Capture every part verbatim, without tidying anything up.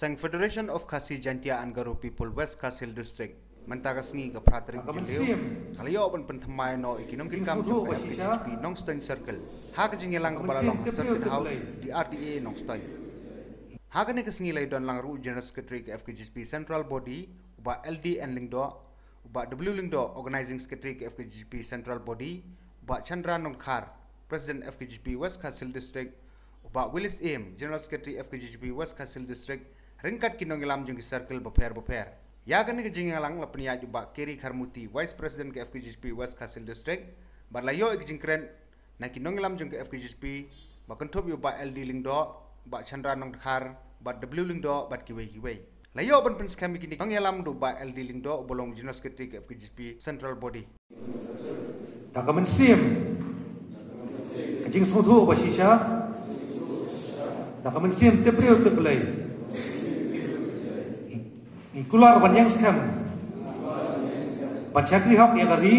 Tang Federation of Khasi Jaintia and Garo People West Khasi Hills District, mynta ka sngi ka phra tarik Jylliew ka la ïoh ban pynthymmai noh ïa ki nongkitkam jong ka F K J G P Nongstoiñ Circle ha ka jingïalang kaba la long ha Circuit House D R D A Nongstoiñ. Ha kane ka sngi la ïadon lang ruh u General Secretary ka F K J G P Central Body, u Bah L D N Lyngdoh, u Bah W Lyngdoh, Organizing Secretary ka F K J G P Central Body, u Bah Chandra Nongdkhar, President F K J G P West Khasi Hills District, u Bah Willis Em, General Secretary F K J G P West Khasi Hills District, ryngkat ki nongïalam jong ki circle bapher bapher. Ïa kane ka jingïalang la pynïaid u Bah Keri Kharmuti, Vice President ka F K J G P West Khasi Hills District, bad la ïoh ïa ka jingkren na ki nongïalam jong ka F K J G P, ba kynthup ïa u Bah L D Lyngdoh, Bah Chandra Nongdkhar, Bah W Lyngdoh, bad kiwei kiwei. La ïoh ban pynskhem ïa kine ki nongïalam da u Bah L D Lyngdoh, uba long General Secretary ka F K J G P Central Body. Da ka mynsiem ka jingsngewthuh ba shisha, da ka mynsiem tip briew tip Blei, ngi kular ban ïeng skhem ban shakri hok ïa ka ri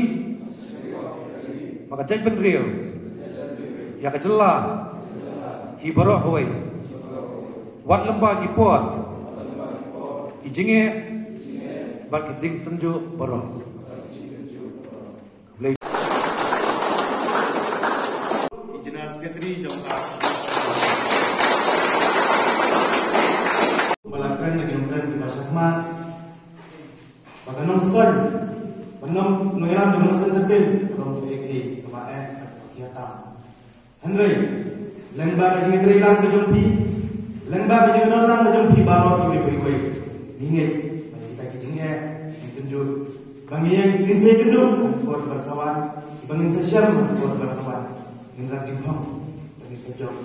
bad ka jaitbynriew, ïa ka jylla hi baroh kawei, wat lyngba ki por, ki jingeh bad ki jingtynjuh baroh. Khublei. General Secretary jong ka ba la kren, la kren ba shakhmat ba ka Nongstoiñ, ba nong, nongïalam jong Nongstoiñ Circle, ba long eh eh ba eh ba khia tam. Hynrei lyngba ka jingïatreilang ka jong phi, lyngba ka jingïadonlang ka jong phi baroh kiwei kiwei, ngi ngeit ba kita ki jingeh, ki jingtynjuh, ba ngin, ngin sa ïakynduh ha ka por ban sa wan, ba ngin sa shem ha ka por ban sa wan, ngin rat ding hok, ba ngin sa jop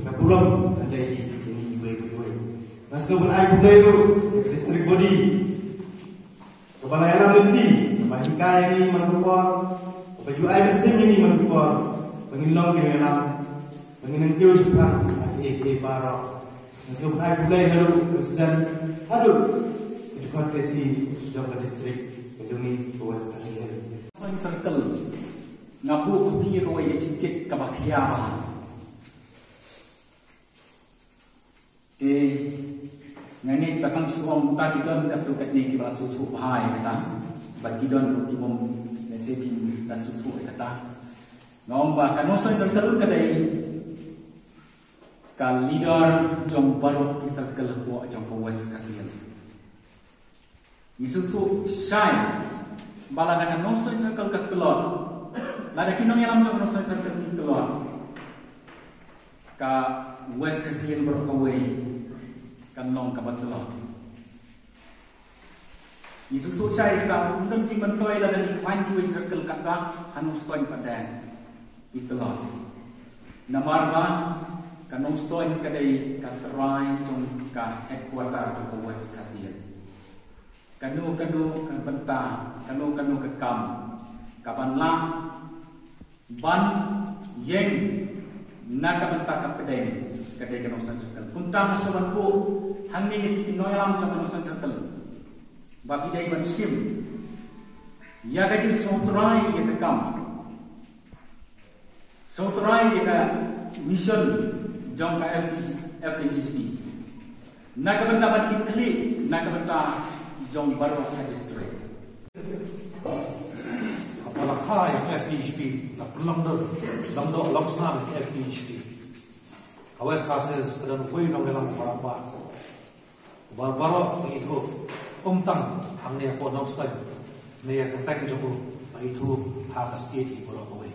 ka burom ka dei hi ïa ngi kiwei kiwei. Nga sngewbha ban ai khublei ruh ïa ka District Body, kaba la ïalam lynti, kaba hikai ïa ngi man ka por, kaba ju ai mynsiem ïa ngi man ka por, ba ngin long ki nongïalam, ba ngin nang kiew shaphrang ha kiei kiei baroh. Nga sngewbha ban ai khublei haduh President, haduh ka Dkhot Khasi jong ka District ka jong ngi ka West Khasi Hills. Circle, nga buh ïa kawei ka jingkit kaba khia bha. Te nga ngeit ba tang shu ong ta, ki don katto katne kiba la sngewthuh bha ïa kata, bad ki don ruh ki bym lehse kim da sngewthuh ïa kata. Nga ong ba ka Nongstoiñ Circle ka dei ka leader jong baroh ki circle hapoh jong ka West Khasi Hills. Ngi sngewthuh shai ba lada ka Nongstoiñ Circle ka tlot, lada ki nongïalam jong ka Nongstoiñ Circle ki tlot, ka West Khasi Hills baroh kawei kan long kaba tlot. Ngi sngewthuh shai kata, ym don jingmyntoi lada ngi khlaiñ kiwei circle, katba ha Nongstoiñ pat de ki tlot. Namar ba ka Nongstoiñ ka dei ka trai jong ka headquarter jong ka West Khasi Hills. Kano kano ka bynta, kano kano ka kam kaban lah ban ïeng na ka bynta ka pdeng, ka dei ka Nongstoiñ Circle. Kumta nga sngewbha ban buh hangne ïa ki nongïalam jong ka Nongstoiñ Circle ba ki dei ban shim ïa ka jingsngewtrai ïa ka kam, sngewtrai ïa ka mission jong ka F K G P na ka bynta ban kit khlieh na ka bynta jong baroh ka district. Haba la kha ïa ka F K G P, la pynlong dur, long doh long snam ïa ka F K G P, ka West Khasi Hills ka don uwei u nongïalam uba rangbah, uba baroh ngi ithuh, ym tang hangne hapoh Nongstoiñ, ne ïa ka kyrteng jong u la ithuh ha ka state hi baroh kawei.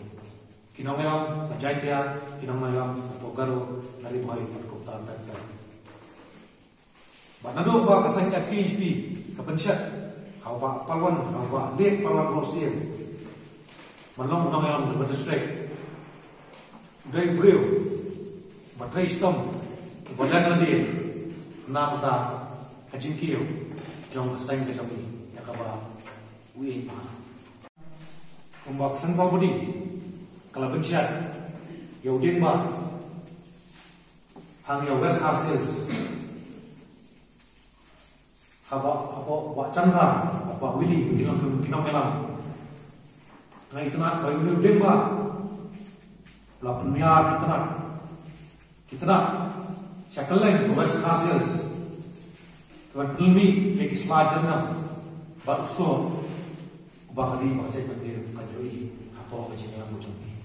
Ki nongïalam ka Jaiñtia, ki nongïalam hapoh Garo, Ri Bhoi bad kumta ter ter. Bad naduh ba ka seng F K G P ka pynshet ha u Bah Palwan, ha u Bah Late Palwan Khursien ban long u nongïalam jong ka district, u dei u briew uba trei shitom, uba dang lade na ka bynta ka jingkiew jong ka seng ka jong ngi ïa kaba u ïeit bha. Kumba ka Central Body ka la pynshet ïa u diengphna hangne ïa West Khasi Hills, haba, haba u Bah Chandra, u Bah Willy, ki long ki nongïalam. Nga itynnad ba une u diengphna u la pynmih ki tynnad, ki tynnad sha kylleng ka West Khasi Hills. Ban pynmih ïa ki sla jyrngam bad u sur uba ka ri bad ka jaitbynriew kan ïohi hapoh ka jingïalam ka jong ngi.